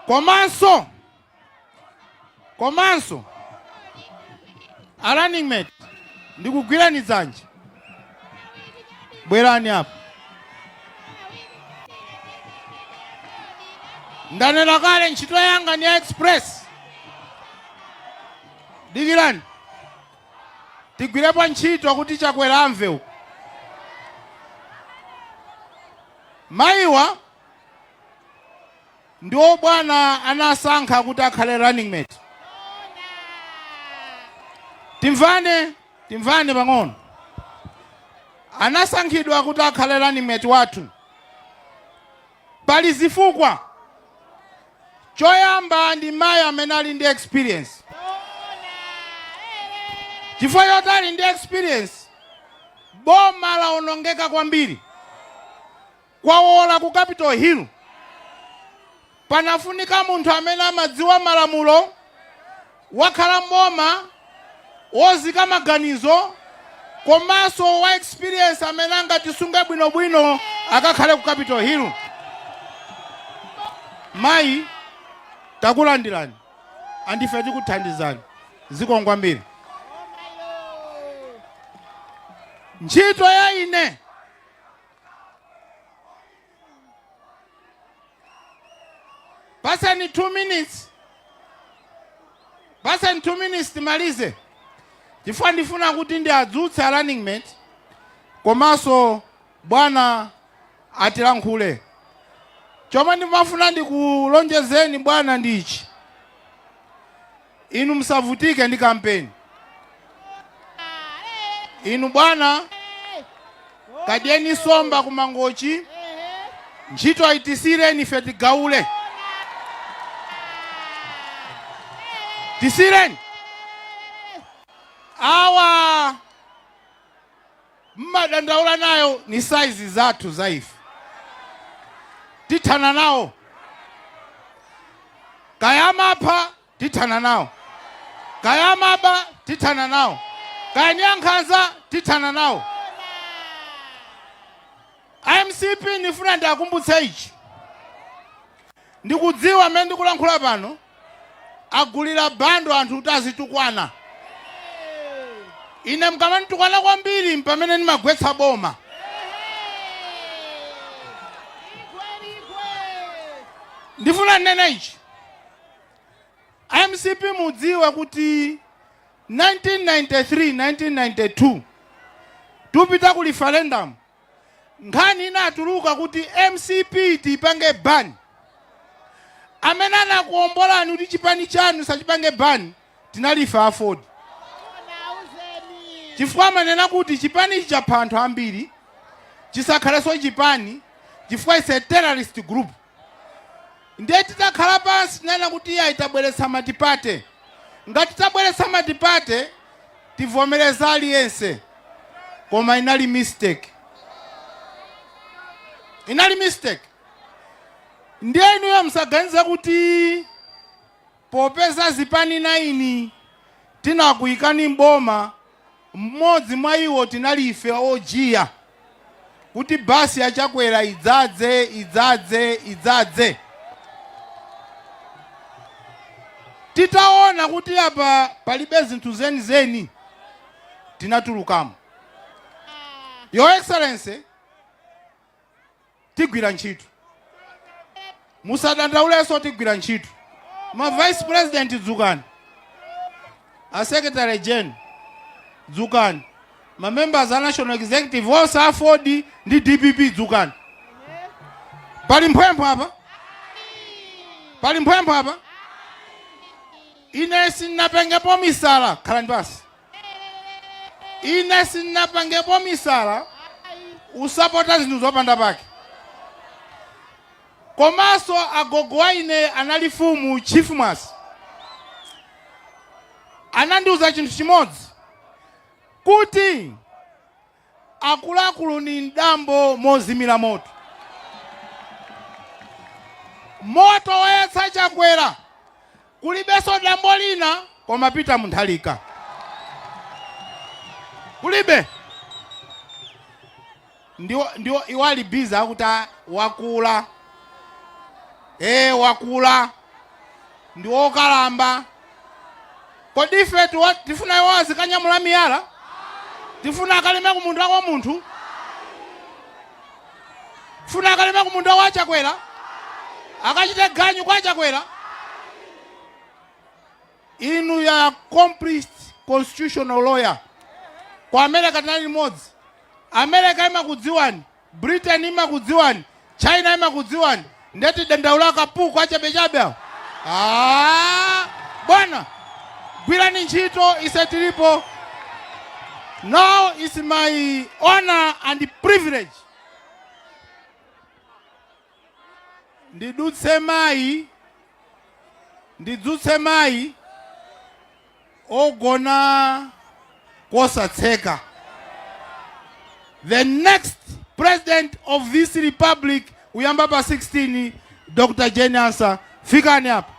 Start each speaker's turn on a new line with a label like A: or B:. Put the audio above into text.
A: Komanso a running mate, ndikugwirani dzanja, bwerani apa. Ndanena kale, ntchito yanga ni ya express. Dikirani tigwirepo ntchito kuti Chakwera amve uku. Mayiwa ndiwo bwana anasankha kuti akhale running mate. Timvane, timvane pang'ono. Anasankhidwa kuti akhale running mate wathu. Pali zifukwa. Choyamba, ndi mayi amene ali ndi experience. Chifukwa choti ali ndi experience, boma lawonongeka kwambiri, kwawola ku Capitol Hill. Panafunika munthu amene amadziwa malamulo, wakhala mboma, wozika maganizo, komanso wa experience amene angatisunge bwinobwino akakhale ku Capitol Hill. Mayi, takulandirani, andife tikuthandizani. Zikomo kwambiri. Ntchito ya ine, paseni 2 minutes, paseni 2 minutes timalize, chifukwa ndifuna kuti ndiadzutse a running mate komanso bwana atilankhule. Chomwe ndimafuna ndikulonjezeni bwana ndichi: inu musavutike ndi kampeni. Inu bwana, kadyeni somba ku Mangochi, ntchito ayitisireni ife tigaule. Tisireni awa mmadandaula nayo ni size zathu za ife, tithana nawo. Kaya amapha, tithana nawo. Kaya amaba, tithana nawo. Kaya ni ankhanza, tithana nawo. MCP, ndifuna ndiakumbutse ichi. Ndikudziwa amene ndikulankhula pano agulira bundle anthu kuti azitukwana. Ine mkamanditukwana kwambiri mpamene ndimagwetsa boma. Ndifuna ndinene ichi: MCP, mudziwe kuti 1993, 1992 tupita ku referendum, nkhani inatuluka kuti MCP tiipange ban. Amene anakuombolani kuti chipani chanu sachipange ban tinali ife AFORD, chifukwa amanena kuti chipani ichi chapha anthu ambiri, chisakhalenso chipani chifukwa it's a terrorist group. Ndiye titakhala pansi tinanena kuti iyayi, tabweretsa multiparty. Ngati tabweretsa multiparty, tivomereza aliyense. Koma inali mistake, inali mistake. Ndiye inuyo musaganize kuti popeza zipani 9 tinakuyikani mboma, mmodzi mwa iwo tinali ife ojiya kuti basi yaChakwera idzadze, idzadze, idzadze. Titaona kuti apa palibe zinthu zenizeni, tinatulukamo. Your Excellency, tigwira ntchito, musadandaulenso, tigwira ntchito. Ma vice president dzukani, a secretary general dzukani, ma members a national executive onse a AFORD ndi DPP dzukani. Pali mphwempho apa, pali mphwempho apa. Ine sindinapengepo misala. Khalani pasi. Ine sindinapangepo misala usapota zinthu zopanda pake. Komanso agogo wa ine anali fumu, Chief Mwasi, anandiuza chinthu chimodzi kuti akuluakulu ni mdambo mozimira moto. Moto woyatsa Chakwera kulibenso dambo lina koma Peter Mutharika, kulibe. Ndiwo iwali busy akuti, "Ah, wakula, wakula." Ndi okalamba. Kodi ife tifuna iwo azikanyamula miyala? Tifuna akalime kumunda kwa munthu? Funa akalime kumunda wa Chakwera? Akachite ganyu kwa Chakwera? Inu ya accomplished constitutional lawyer, ku America tinali limodzi. America imakudziwani, Britain imakudziwani, China imakudziwani. Ndeti dandaula kapuku achabechabe awo. Ah, bwana, gwirani ntchito, ise tilipo. Now is my honor and privilege ndidutse mayi, ndidzutse mayi ogona kosatseka, the next president of this republic, uyamba pa 16, Dr. Jane Ansah. Fikani apa.